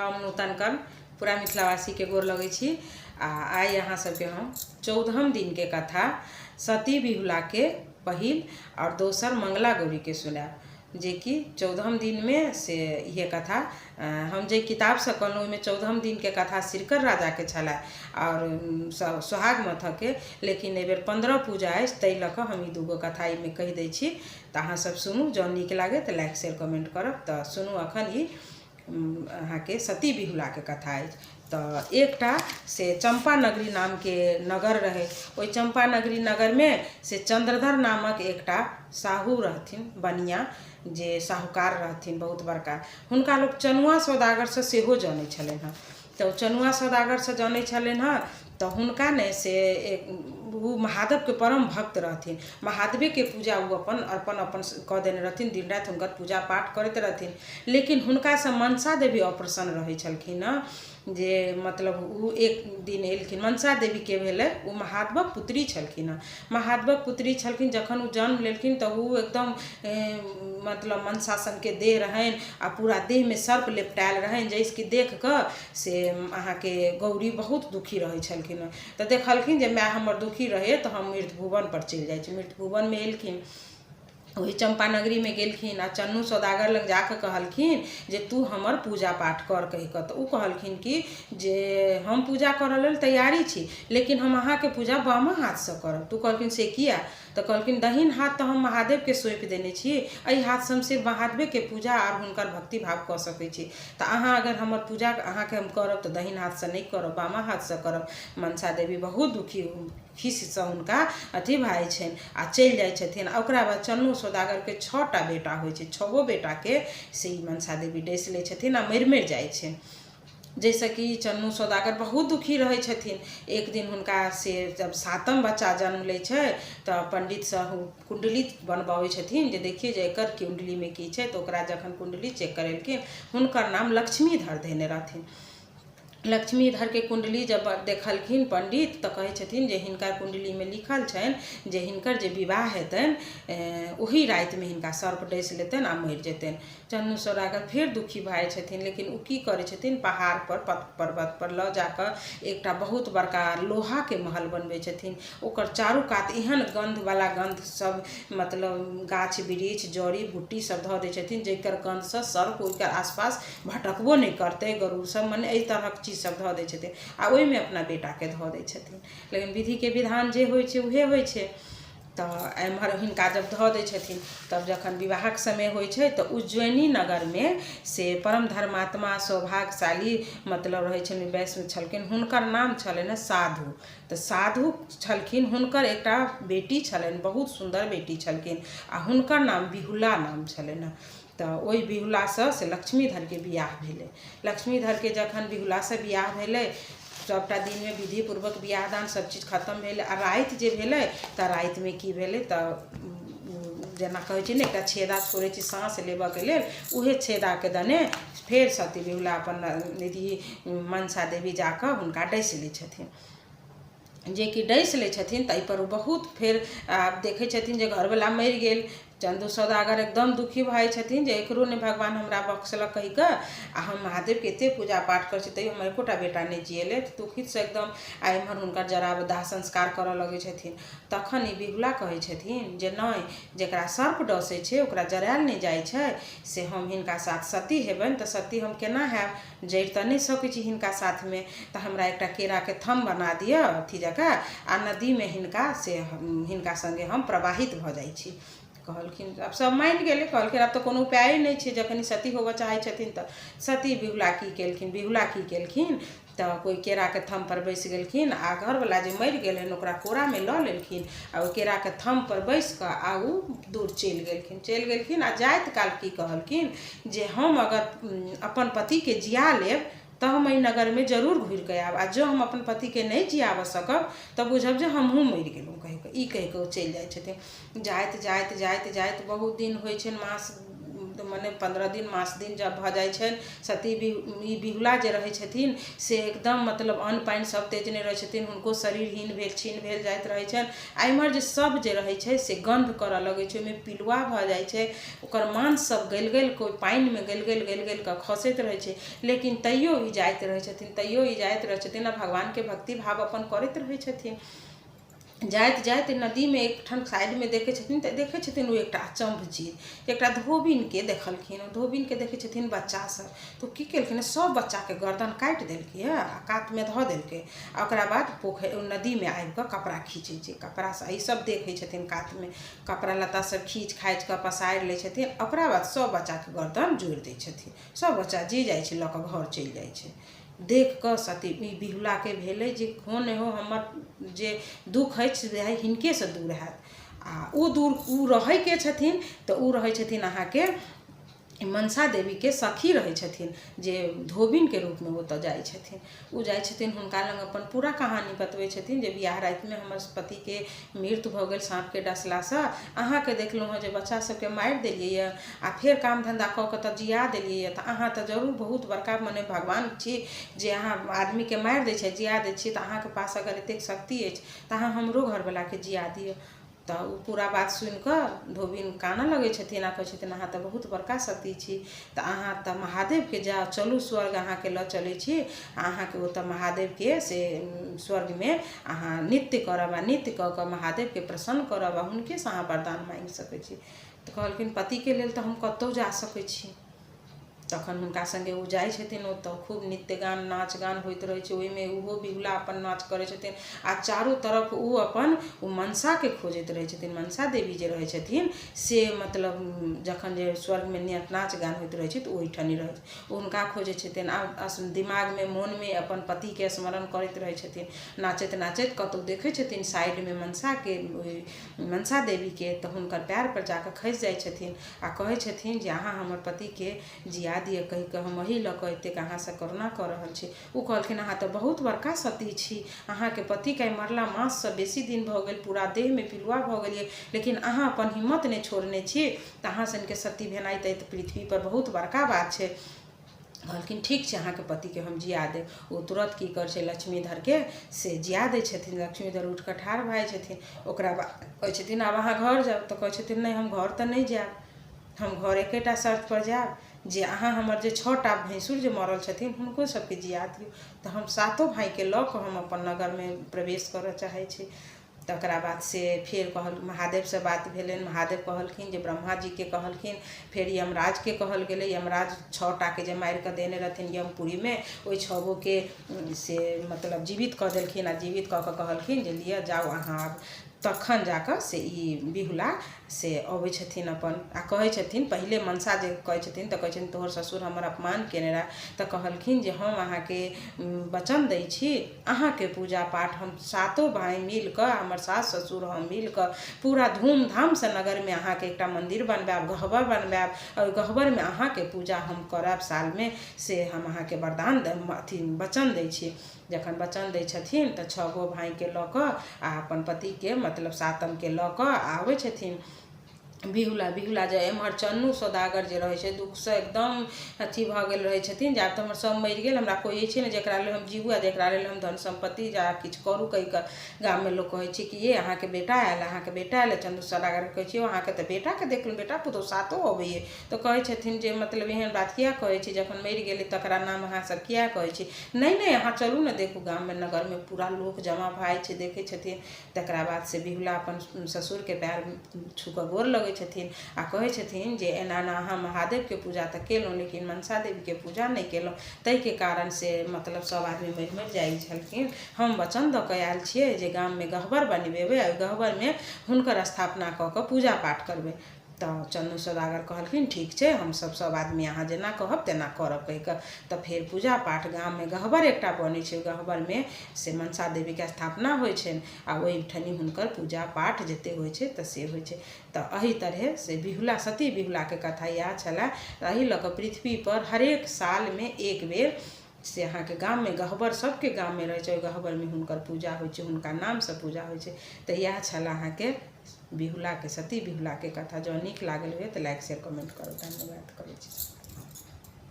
हम नूतन कर्ण पूरा मिथिलावासीके गोर लगै छी आ आइ अहाँ सबके हम चौदहम दिनके कथा सती बिहुलाके पहिल आओर दोसर मंगला गौरीके सुनायब, जेकि चौदहम दिनमे से इहे कथा हम जाहि किताबसँ कहलहुँ ओहिमे चौदहम दिनके कथा सिरकर राजाके छलए आओर सोहाग मथऽके, लेकिन एहिबेर 15 पूजा अछि ताहि लऽ कऽ हम ई दूगो कथा एहिमे कहि दै छी। तऽ अहाँ सब सुनू, जँ नीक लागै तऽ लाइक शेयर कमेंट करब। तऽ सुनू, अखन ई अहाँके सती बिहुलाके कथा अछि। तऽ एकटा से चम्पा नगरी नामके नगर रहै। ओहि चम्पा नगरी नगरमे से चन्द्रधर नामक एकटा साहू रहथिन, बनिआ जे साहूकार रहथिन बहुत बड़का। हुनका लोक चनुआ सौदागरसँ सेहो जनै छलनि हँ। तऽ ओ चनुआ सौदागरसँ जनै छलनि हँ, तऽ हुनका ने से ओ महादेवके परम भक्त रहथिन। महादेवेके पूजा ओ अपन अर्पण अपन कऽ देने रहथिन, दिन राति हुनकर पूजा पाठ करैत रहथिन। लेकिन हुनकासँ मनसा देवी अप्रसन्न रहै छलखिन हँ, जे मतलब ओ एक दिन एलखिन। मनसा देवीके भेलै ओ महादेवक पुत्री छलखिन हँ, महादेवक पुत्री छलखिन। जखन ओ जन्म लेलखिन तऽ ओ एकदम मतलब मनसा सनके देह रहनि आ पूरा देहमे सर्प लेपटायल रहनि, जाहिसँ कि देख कऽ से अहाँके गौरी बहुत दुखी रहै छलखिन हँ। तऽ देखलखिन जे माय हमर दुखी रहैए, तऽ हम मृत भुवनपर चलि जाइ छी। मृत भुवनमे एलखिन, ओहि चम्पा नगरीमे गेलखिन आ चन्नू सौदागर लग जाकऽ कहलखिन जे तू हमर पूजा पाठ कर कहि कऽ। तऽ ओ कहलखिन कि जे हम पूजा करऽ लेल तैयारी छी, लेकिन हम अहाँके पूजा बामा हाथसँ करब। तऽ ओ कहलखिन से किया? तऽ कहलखिन दहिन हाथ तऽ हम महादेवके सौंपि देने छी, एहि हाथसँ हम सिर्फ महादेवेके पूजा आर हुनकर भक्तिभाव कऽ सकै छी। तऽ अहाँ अगर हमर पूजा अहाँके हम करब तऽ दहिन हाथसँ नहि करब, बामा हाथसँ करब। मनसा देवी बहुत दुखी खीससँ हुनका अथी भऽ जाइ छनि आ चलि जाइ छथिन। आ ओकरा बाद चन्नू सौदागरके 6टा बेटा होइ छै। छओ बेटाके से ई मनसा देवी डसि लै छथिन आ मरि मरि जाइ छै, जाहिसँ कि चन्नू सौदागर बहुत दुखी रहै छथिन। एक दिन हुनका से जब सातम बच्चा जन्म लै छै तऽ पण्डितसँ कुण्डली बनबाबै छथिन जे देखिए जे एकर कुण्डलीमे की छै। तऽ ओकरा जखन कुण्डली चेक करेलखिन, हुनकर नाम लक्ष्मीधर धेने रहथिन। लक्ष्मीधरके कुण्डली जब देखलखिन पण्डित तऽ कहै छथिन जे हिनकर कुण्डलीमे लिखल छनि जे हिनकर जे विवाह हेतनि ओही रातिमे हिनका सर्प डसि लेतनि आ मरि जेतनि। चन्नू सौदागर फेर दुखी भऽ जाइ छथिन, लेकिन ओ की करै छथिन, पहाड़पर पर्वतपर लऽ जाकऽ एकटा बहुत बड़का लोहाके महल बनबै छथिन। ओकर चारू कात एहन गन्धवला गन्ध सब, मतलब गाछ वृक्ष जड़ी बूटी सब धऽ दै छथिन, जकर गन्धसँ सर्प ओहिके आसपास भटकबो नहि करतै, गरुड़ सब, मने एहि तरहक चीज सब धऽ दै छथिन आ ओहिमे अपना बेटाके धऽ दै छथिन। लेकिन विधिके विधान जे होइ छै उहे होइ छै। तऽ एम्हर हिनका जब धऽ दै छथिन, तब जखन विवाहक समय होइ छै तऽ उज्जैनी नगरमे से परम धर्मात्मा सौभाग्यशाली मतलब रहै छलनि, वैष्णव छलखिन, हुनकर नाम छलनि हँ साधु। तऽ साधु छलखिन, हुनकर एकटा बेटी छलनि, बहुत सुन्दर बेटी छलखिन आ हुनकर नाम बिहुला नाम छलनि हँ। तऽ ओहि बिहुलासँ से लक्ष्मीधरके बियाह भेलै। लक्ष्मीधरके जखन बिहुलासँ बियाह भेलै, सभटा दिनमे विधिपूर्वक बियाह दान सभचीज खतम भेलै आ राति जे भेलै तऽ रातिमे की भेलै, तऽ जेना कहै छै ने एकटा छेदा छोड़ै छै साँस लेबऽके लेल, उहे छेदाके दने फेर सती बिहुला अपन निधि मनसा देवी जाकऽ हुनका डसि लै छथिन। जेकि डसि लै छथिन तऽ एहिपर ओ बहुत फेर आब देखै छथिन जे घरवला मरि गेल। चन्दू सौदागर एकदम दुखी भऽ जाइ छथिन जे एकरो नहि भगवान हमरा बख्शलक कहि कऽ, आ हम महादेवके एतेक पूजा पाठ करै छी तैयो हमर एकोटा बेटा नहि जियेलै। दुखितसँ एकदम आ एम्हर हुनकर जराब दाह संस्कार करऽ लगै छथिन। तखन ई बिहुला कहै छथिन जे नहि, जकरा सर्प डसै छै ओकरा जरायल नहि जाइ छै, से हम हिनका साथ सती हेबनि तऽ सती हम केना हैब, जरि तऽ नहि सकै छी हिनका साथमे, तऽ हमरा एकटा केराके थम बना दिअ अथी जकाँ आ नदीमे हिनका से हिनका सङ्गे हम प्रवाहित भऽ जाइ छी। कहलखिन, आब सब मानि गेलै। कहलखिन आब तऽ कोनो उपाये नहि छै, जखन ई सती होबऽ चाहै छथिन तऽ सती बिहुला की केलखिन, बिहुला की केलखिन तऽ कोइ केराके थमपर बैसि गेलखिन आ घरवला जे मरि गेलनि ओकरा कोरामे लऽ लेलखिन आ ओहि केराके थमपर बैसि कऽ आ ओ दूर चलि गेलखिन। चलि गेलखिन आ जाइत काल की कहलखिन जे हम अगर अपन पतिके जिया लेब तऽ हम एहि नगरमे जरूर घुरि कऽ आयब, आ जँ हम अपन पतिके नहि जियाबऽ सकब तऽ बुझब जे हमहूँ मरि गेलहुँ कहि कऽ। ई कहि कऽ ओ चलि जाइ छथिन। जाइत जाइत जाइत जाइत बहुत दिन होइ छनि, मास मने 15 दिन मास दिन जब भऽ जाइ छनि, सती ई बिहुला जे रहै छथिन से एकदम मतलब अन्न पानि सब तेजने रहै छथिन, हुनको शरीर हीन भेल छीन भेल जाइत रहै छनि। आ एम्हर जे सब जे रहै छै से गन्ध करऽ लगै छै, ओहिमे पिलुआ भऽ जाइ छै, ओकर मांस सब गलि गलि कऽ ओहि पानिमे गलि गलि गलि गलि कऽ खसैत रहै छै। लेकिन तैयो ई जाइत रहै छथिन, तैयो ई जाइत रहै छथिन आ भगवानके भक्ति भाव अपन करैत रहै छथिन। जाइत जाइत नदीमे एकठाम साइडमे देखै छथिन तऽ देखै छथिन ओ एकटा अचम्भ चीज, एकटा धोबिनके देखलखिन। ओ धोबिनके देखै छथिन बच्चा सब, तऽ ओ की केलखिन, सब बच्चाके गर्दन काटि देलकै आ कातमे धऽ देलकै आ ओकरा बाद पोखरि नदीमे आबिकऽ कपड़ा खीचै छै कपड़ासँ। ई सब देखै छथिन, कातमे कपड़ा लत्ता सब खीच खाचि कऽ पसारि लै छथिन। ओकरा बाद सब बच्चाके गर्दन जोड़ि दै छथिन, सब बच्चा जे जाइ छै लऽ कऽ घर चलि जाइ छै। देख कऽ सती ई बिहुलाके भेलै जे हो नहि हो हमर जे दुःख अछि से हिनकेसँ दूर हैत। आ ओ दूर ओ रहैके छथिन तऽ ओ रहै छथिन अहाँके मनसा देवीके सखी रहै छथिन जे धोबिनके रूपमे ओतऽ जाइ छथिन। ओ जाइ छथिन हुनका लग अपन पूरा कहानी बतबै छथिन जे बियाह रातिमे हमर पतिके मृत्यु भऽ गेल साँपके डसलासँ, अहाँके देखलहुँ हँ जे बच्चा सबके मारि देलियै यऽ आ फेर काम धन्धा कऽ कऽ तऽ जिया देलियै यऽ, तऽ अहाँ तऽ जरूर बहुत बड़का मने भगवान छी जे अहाँ आदमीके मारि दै छियै जिया दै छियै, तऽ अहाँके पास अगर एतेक शक्ति अछि तऽ अहाँ हमरो घरवलाके जिया दिअ। तऽ ओ पूरा बात सुनिकऽ धोबिन कानऽ लगै छथिन आ कहै छथिन अहाँ तऽ बहुत बड़का सती छी, तऽ अहाँ तऽ महादेवके जाउ चलू स्वर्ग अहाँके लऽ चलै छी, आ अहाँके ओतऽ महादेवके से स्वर्गमे अहाँ नृत्य करब आ नृत्य कऽ कऽ महादेवके प्रसन्न करब आ हुनकेसँ अहाँ वरदान माँगि सकै छी। तऽ कहलखिन पतिके लेल तऽ हम कतहु जा सकै छी। तखन हुनका सङ्गे ओ जाइ छथिन ओतऽ खूब नृत्य गान नाच गान होइत रहै छै, ओहिमे ओहो बिहुला अपन नाच करै छथिन आ चारू तरफ ओ अपन ओ मनसाके खोजैत रहै छथिन। मनसा देवी जे रहै छथिन से मतलब जखन जे स्वर्गमे नाच गान होइत रहै छै तऽ ओहिठनी रहै छै, ओ हुनका खोजै छथिन आ दिमागमे मोनमे अपन पतिके स्मरण करैत रहै छथिन। नाचैत नाचैत कतहु देखै छथिन साइडमे मनसाके ओहि मनसा देवीके, तऽ हुनकर पएर पर जाकऽ खसि जाइ छथिन आ कहै छथिन जे अहाँ हमर पतिके जिया दिअ कहि कऽ हम एहि लऽ कऽ एतेक अहाँसँ करुणा कऽ रहल छी। ओ कहलखिन अहाँ तऽ बहुत बड़का सती छी, अहाँके पतिके आइ मरला माससँ बेसी दिन भऽ गेल, पूरा देहमे पिलुआ भऽ गेल यऽ, लेकिन अहाँ अपन हिम्मत नहि छोड़ने छी, तऽ अहाँ सनके सती भेनाइ तऽ पृथ्वीपर बहुत बड़का बात छै। कहलखिन ठीक छै अहाँके पतिके हम जिया देब। ओ तुरन्त की करै छै लक्ष्मीधरके से जिया दै छथिन। लक्ष्मीधर उठि कऽ ठाढ़ भऽ जाइ छथिन। ओकरा बाद कहै छथिन आब अहाँ घर जाउ। तऽ कहै छथिन नहि हम घर तऽ नहि जायब, हम घर एकेटा शर्तपर जायब जे अहाँ हमर जे 6टा भैंसुर जे मरल छथिन हुनको सबके जिया दियौ, तऽ हम सातो भाइके लऽ कऽ हम अपन नगरमे प्रवेश करऽ चाहै छी। तकरा बाद से फेर कहल महादेवसँ बात भेलनि। महादेव कहलखिन जे ब्रह्माजीके कहलखिन, फेर यमराजके कहल गेलै। यमराज 6टाके जे मारि कऽ देने रहथिन यमपुरीमे ओहि 6गोके से मतलब जीवित कऽ देलखिन आ जीवित कऽ कऽ कहलखिन जे लिअ जाउ अहाँ आब। तखन जाकऽ से ई बिहुला से अबै छथिन अपन आ कहै छथिन पहिले मनसा जे कहै छथिन तऽ कहै छथिन तोहर ससुर हमर अपमान केने रहए, तऽ कहलखिन जे हम अहाँके वचन दै छी अहाँके पूजा पाठ हम सातो भाइ मिल कऽ हमर सास ससुर हम मिल कऽ पूरा धूमधामसँ नगरमे अहाँके एकटा मन्दिर बनबायब, गहबर बनबायब, ओहि गहबरमे अहाँके पूजा हम करब सालमे, से हम अहाँके वरदान अथी वचन दै छी। जखन वचन दै छथिन तऽ 6 गो भाइके लऽ कऽ आ अपन पतिके मतलब सातमके लऽ कऽ आबै छथिन बिहुला। बिहुला जे एम्हर चन्नू सौदागर जे रहै छै दुःखसँ एकदम अथी भऽ गेल रहै छथिन जे आब तऽ हमर सब मरि गेल, हमरा कोइ अछि नहि जकरा लेल हम जीबू आ जकरा लेल हम धन सम्पत्ति या किछु करू कहि कऽ। गाममे लोक कहै छै कि ये अहाँके बेटा आयल, अहाँके बेटा आयल। चन्दू सौदागरके कहै छियै अहाँके तऽ बेटाके देखलहुँ, बेटा पुतहु सातो अबैये। तऽ कहै छथिन जे मतलब एहन बात किया कहै छी, जखन मरि गेलै तकरा नाम अहाँ सब किया कहै छी। नहि नहि अहाँ चलू ने देखू, गाममे नगरमे पूरा लोक जमा भऽ जाइ छै, देखै छथिन। तकरा बाद से बिहुला अपन ससुरके पएर छू कऽ गोर लगै छथिन आ कहै छथिन जे एना एना अहाँ महादेवके पूजा तऽ केलहुँ लेकिन मनसा देवीके पूजा नहि केलहुँ, ताहिके कारण से मतलब सब आदमी मरि मरि जाइ छलखिन। हम वचन दऽ कऽ आयल छियै जे गाममे गहबर बनबेबै आ ओहि गहबरमे हुनकर स्थापना कऽ कऽ पूजा पाठ करबै। तऽ चन्नू सौदागर कहलखिन ठीक छै, हमसब सब आदमी अहाँ जेना कहब तेना करब कहि कऽ। तऽ फेर पूजा पाठ गाममे गहबर एकटा बनै छै, ओहि गहबरमे से मनसा देवीके स्थापना होइ छनि आ ओहिठनी हुनकर पूजा पाठ जते होइ छै तऽ से होइ छै। तऽ एहि तरहे से बिहुला सती बिहुलाके कथा इएह छलए। एहि लऽ कऽ पृथ्वीपर हरेक सालमे एक बेर से अहाँके गाममे गहबर सबके गाममे रहै छै, ओहि गहबरमे हुनकर पूजा होइ छै, हुनका नामसँ पूजा होइ छै। तऽ इएह छलए अहाँके बिहुलाके, सती बिहुलाके कथा। जँ नीक लागल हुए तऽ लाइक, शेयर, कमेंट करू। धन्यवाद करै छी।